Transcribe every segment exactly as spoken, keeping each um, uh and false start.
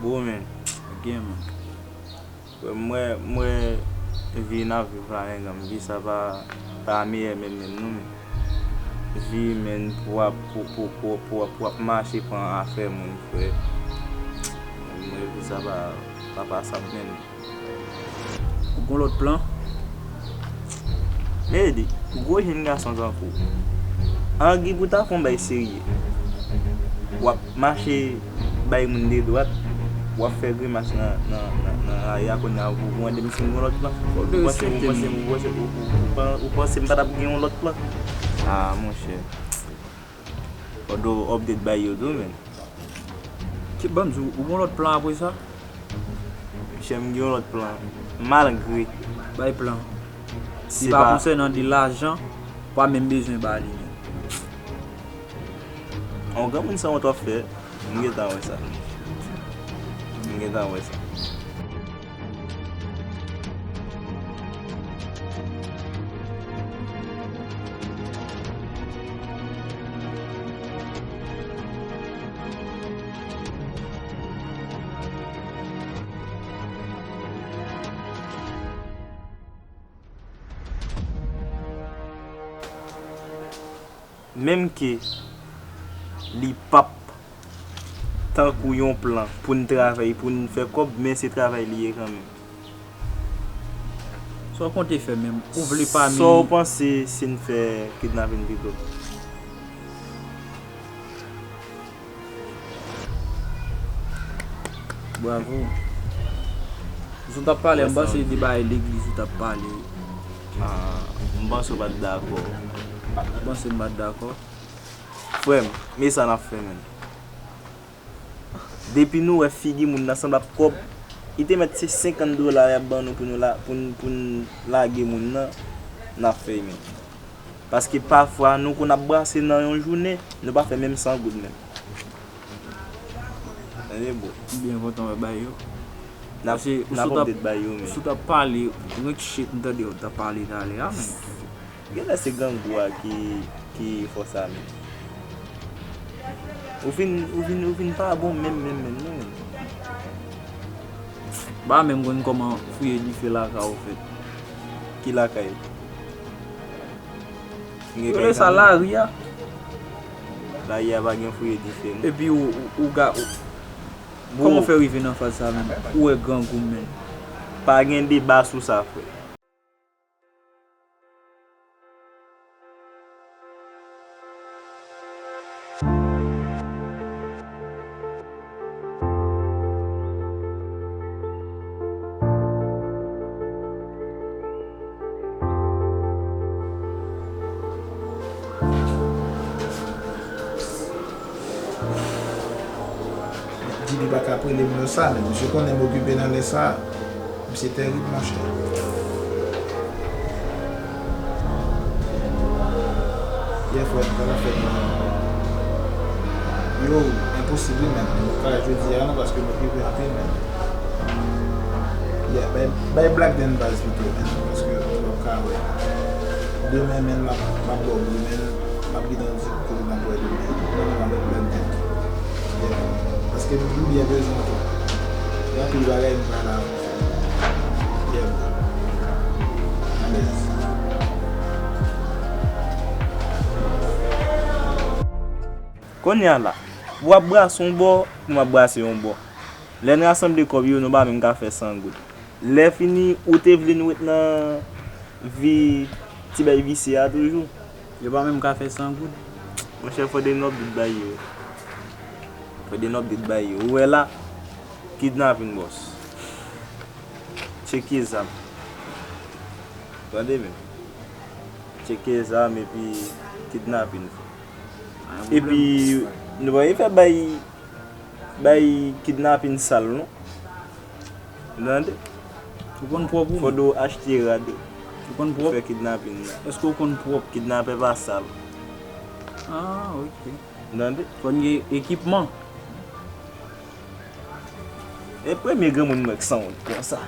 Bro, men. Gen, man. Frè, m wè, m wè vi n ap viv la, nèg, vi sa pa, pa meyè menm, menm, non, men. Vi, men, pou w ap, pou, pou, pou, pou, pou w ap mache pran afè moun, frè. M wè vi sa pa, pa pasab, menm. Ou gon lòt plan? Medi, gwo jenn gason tankou w, angi pou ta fè yon bay serye. W ap mache bay moun dedwat, w ap fè grimas nan, nan, nan, nan lari a, kounye a ou mande m si m gon lòt plan. Ou panse, ou panse, ou panse, ou, ou, ou pan-, ou panse m pa t ap gen yon lòt plan? Ah, monchè. Fò w update bay yo tou, men. Ki, ban m di w, ou gon lòt plan apre sa? Monchè, m gen yon lòt plan. Malgre. Bay plan. Li pa konsènan de lajan, pa menm bezwen ba li menm. Yon granmoun sanwont w ap fè, m gentan wè sa. M gentan wè sa. Menm ke li p ap tankou yon plan pou n travay, pou n fè kòb, men se travay li ye kanmenm. Sa w konte fè menm? Ou vle pami... Sa w panse si n fè kidnapin pito? Bravo. Ou sot ap pale, m panse de bagay legliz ou t ap pale. Ah, m panse w pa t dakò. Ou panse m pa t dakò? Frè m, men sa n ap fè, menm. Depi nou wè figi moun nan sanble ak kòb, li te mèt se senkant dola y ap ban nou pou nou la, pou n, pou n lage moun nan, n ap fè l, menm. Paske pafwa, nou konn ap brase nan yon jounen, nou pa fè menm san goud menm. Tande, bro. Byen kontan wè bay yo. N ap, n ap update bay yo, men. Ou sot ap pale, rank shit, m tande w t ap pale talè a, men. Genlè se grangou a ki, ki fè sa, men. Ou fin, ou fin, ou fin pa bon menm, menm, menm, non, men. M pa menm konn kòman fouye dife lakay ou fèt. Ki lakay? Yo rele sa lari a. Lari a pa gen fouye dife, non. Epi ou, ou, ou ga-, ou, kòman w fè rive nan faz sa menm? Ou wè grangou menm. Pa gen deba sou sa, frè. Didi pa ka rele m nan sa, men misye konnen m okipe nan lè sa a. Misye terib, monchè. Yeah, frè, sa k ap fèt, man? Yo, enposib wi, men. M pa ka jodi a non, paske m okipe anpil, men. Yeah, bay, bay Black Dan baz pito, men, paske ou p ap ka wè. Demen, men, m ap, m ap ba w bri, men, m ap gentan di kote n ap wè demen. Non, non, avèk Black Dan. Yeah. Paske m byen bezwen w tou. Gen anpil bagay m pa la pou fè. Yeah, bro. Alèz. Kounye a la, w ap brase yon bò, mwen m ap brase yon bò. Lè n rasanble kòb yo, nou pa menm ka fè san goud. Lè fini, ou te vle n ret nan vi ti bay visye a toujou? Yo pa menm ka fè san goud. Monchè, fò de n update bay yo. Fò de n update bay yo. Ou wè la, kidnapin, bòs. Tcheke zam. Tande menm. Tcheke zam epi kidnapin. Epi, nou pa fè bay, bay kidnapin sal, non. Tande? Ou konn pwòp ou menm? Fò w achte rad. Ou konn pwòp? Fè kidnapin nan. Èske ou konn pwòp? Kidnapè pa sal. Ah, ok. Tande? Fò n gen ekipman. E premye granmoun m wè k sanwont konsa.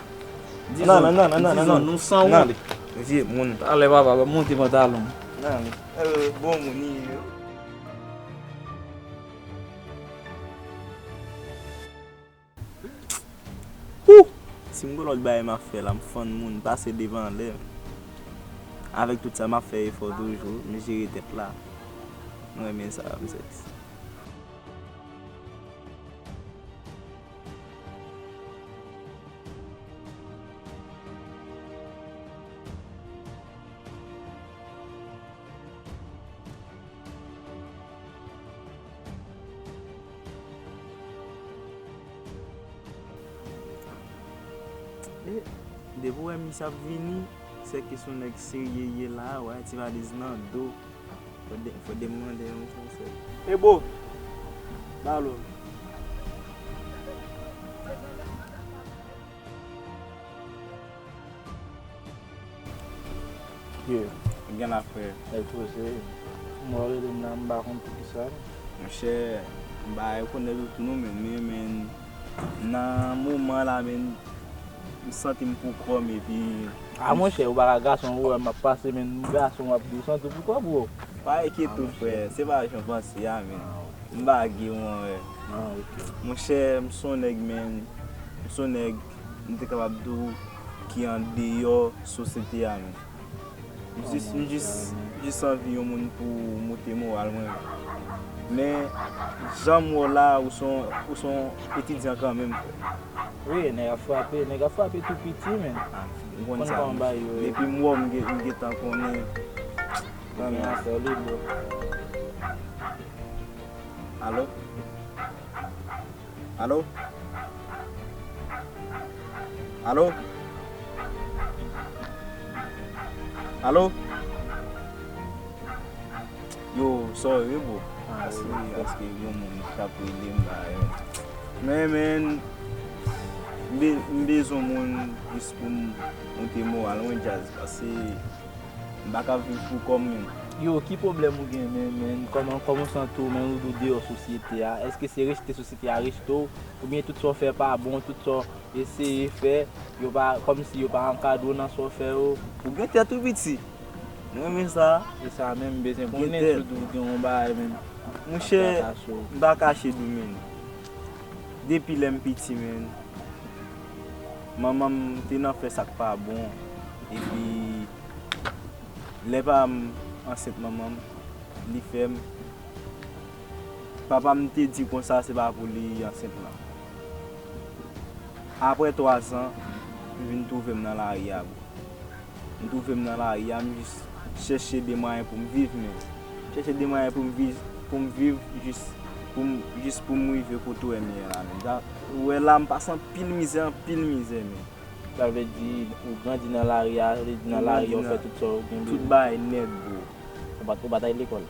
Dizon, non, non, non, non, non, dizon, non, nou sanwont. Vye moun. Talè papa, monte pantalon. Nan, eh, bon moun li ye. Si m gen lòt bagay m ap fè la, m fann moun, pase devan anlè. Avèk tout sa, m ap fè efò toujou, m jere tèt la. M renmen sa, m sèks. E, depi w wè misye ap vini, se ke se yon nèg serye ye la, w wè ti valiz nan do. Fò de, fò de mande yon konsèy. E bo, ba lòt. Yeah. Gen la, frè. Nèg poze. Mwen rele m la, m pa konn poukisa. Monchè, m pa rekonèt ou tou non, men, men, men, nan moman la, men, m santi m pou kò m, epi... A, monchè, ou pa ka gason, ou wè m ap pase, men, gason, w ap di, ou santi w pou kò, bro. Pa enkyete w, frè, se pa jan w panse a, men. M pa gen w anvè. Ah, ok. Monchè, m se yon nèg, men, m se yon nèg, m te kapab di w, ki andeyò sosyete a, men. M jis, m jis, jis anvi yon moun pou moute moral mwen. Men, jan m wè w la, ou se yon, ou se yon etidyan kanmenm, frè. Wi, nèg ap frape, nèg ap frape tou piti, men. Ah, m konn sa, kòman bagay yo ye. Depi m wè w, m gen, m gentan konnen. Gen afè li, bro. Alo? Alo? Alo? Alo? Yo, sorry wi, bro. Paske, paske gen moun k ap rele m la, yo. Men, men, m be-, m bezwen moun jis pou m moute moral mwen, djaz. Paske m pa ka viv pou kò m menm. Yo, ki pwoblèm ou gen, men, men, kòman, kòman w santi w, men, ou deyò sosyete a? Èske se rejte sosyete a rejte w? Oubyen tout sa w fè pa bon, tout sa w eseye fè, yo pa, kòmsi yo pa ankadre w nan sa w fè yo? Ou gen tèt ou piti. Mwen renmen sa. E sa menm, m bezwen konnen si w gen yon bagay menm. Monchè, m pa kache di w, men. Depi lè m piti, men, manman m te nan fè sa k pa bon. Epi, lè pa m ansent manman m, li fè m. Papa m te di konsa se pa pou li ansent lan. Apre twa zan, m vin twouve m nan lari a, bro. M twouve m nan lari a, m jis chèche de mwayen pou m viv, men. Chèche de mwayen pou m viv, pou m viv, jis pou m, jis pou m rive kote w wè m ye la, men. Ou wè la, m pase anpil mizè, anpil mizè, men. Sa vle di, ou grandi nan lari a, sa vle di nan lari a, ou fè tout sa w gen bezwen. Tout bagay nèt, bro. Ou pa t, ou pa t al lekòl?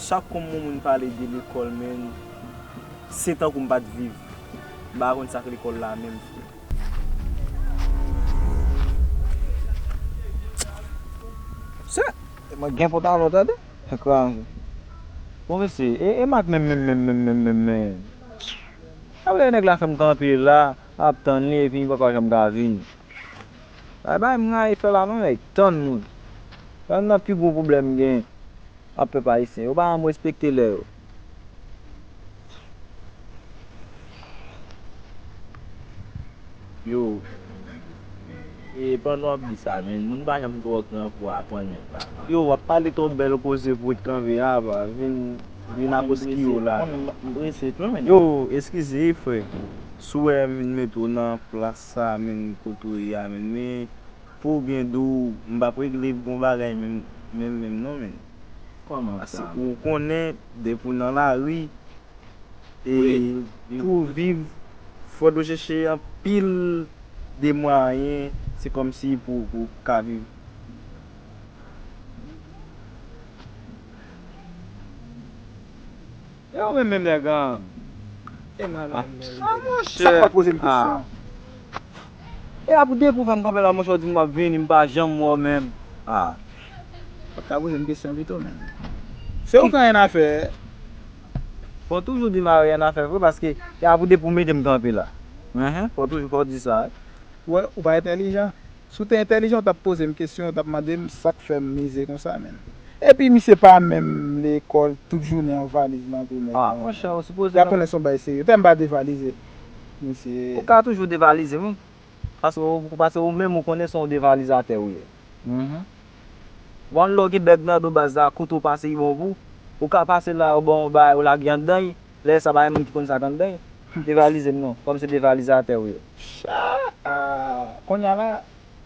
Chak kou m moun pale de lekòl, men, se tankou m pa t viv. M pa konn sa k lekòl la menm, frè. Se, mwen gen pantalon, tande? Ekranje. Bon, mesye, e, e mak menm, menm, menm. Apre nèg la fè m kanpe la, ap tann li, epi li poko janm ka vini. Bay, bay, m rayi fè la non, nèg tann moun. Sa nan pi gwo pwoblèm m gen ak pèp ayisyen. Yo pa janm respekte lè yo. Yo, e pandan w ap di sa, men, moun pa janm twò gran pou aprann nèg la. Yo, w ap pale ton bèl koze pou w kanpe a, pa vin, vin aposkiyo la. Yo, eskize, wi, frè. Si w wè m vin mete w nan plas sa, men, kote w ye a, men, men, pou byen di w, m p ap regle bon bagay menm, menm, menm non, men. Kòman sa? Paske ou konnen, depi w nan lari, e pou w viv, fòk ou chèche anpil de mwayen, se kòmsi pou, pou w ka viv. E ou menm menm, nèg an? E mwen menm, menm. Ah, monchè. Sa k fè w poze m kesyon? E a pou depi w fè m kanpe la, monchè, w di m w ap vini, m pa janm wè w menm. Ah. Ou ta poze m kesyon pito, menm. Se ou k anyen afè. Fò w toujou di m anyen afè vre, paske e a pou depi w mete m kanpe la. Enhen, fò w toujou, fò w di sa. Ou wè, ou pa entèlijan. Si w te entèlijan, w t ap poze m kesyon, w t ap mande m sa k fè m mize konsa, menm. Epi misye pa menm lekòl, tout jounen yon valiz nan do nèg la. Ah, monchè, ou sipoze... Gad konnen se yon bagay serye. Tè m pa devalize. Mesye. Ou ka toujou devalize m. Paske ou, paske ou menm ou konnen se yon devalizatè ou ye. Mhm. Bon, lè w gen bèg nan do baz la, kote w pase ki bon pou ou, ou ka pase la, ou bon, ou bay, ou lage anndan l, lè sa pa gen moun ki konn sa k anndan l. Devalize m non, kòm se devalizatè ou ye. Cha, ah, kounye a la,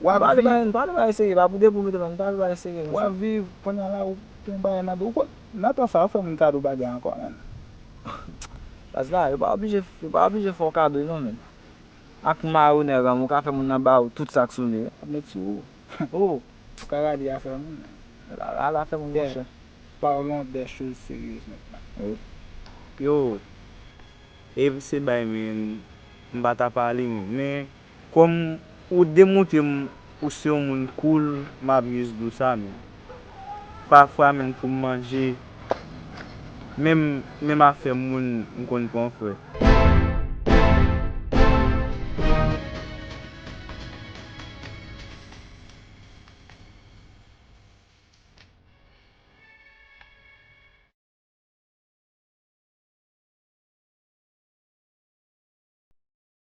w ap Pale viv, bay, pale bay serye, pa pou de pou mete nan, pale bay serye. w ap viv, kounye a la, ou gen bagay nan do. Ou konn, nan tan sa, yo fè moun kado bagay ankò, menn. Baz la, yo pa oblije, yo pa oblije fè w kado non, menn. Ak mayonèz an, ou ka fè moun nan ba ou tout sa k sou li. Ap met sou ou. Oh, Ou ka rale afè moun. la, la, la fè moun Yeah. monchè. Parlons des choses sérieuses maintenant. Yo, e se bay men m pa ta pale men, men kòm ou demontre m ou se yon moun cool, m ap jis di w sa men. Pafwa menm pou m manje, menm, menm afè moun m konn pran frè.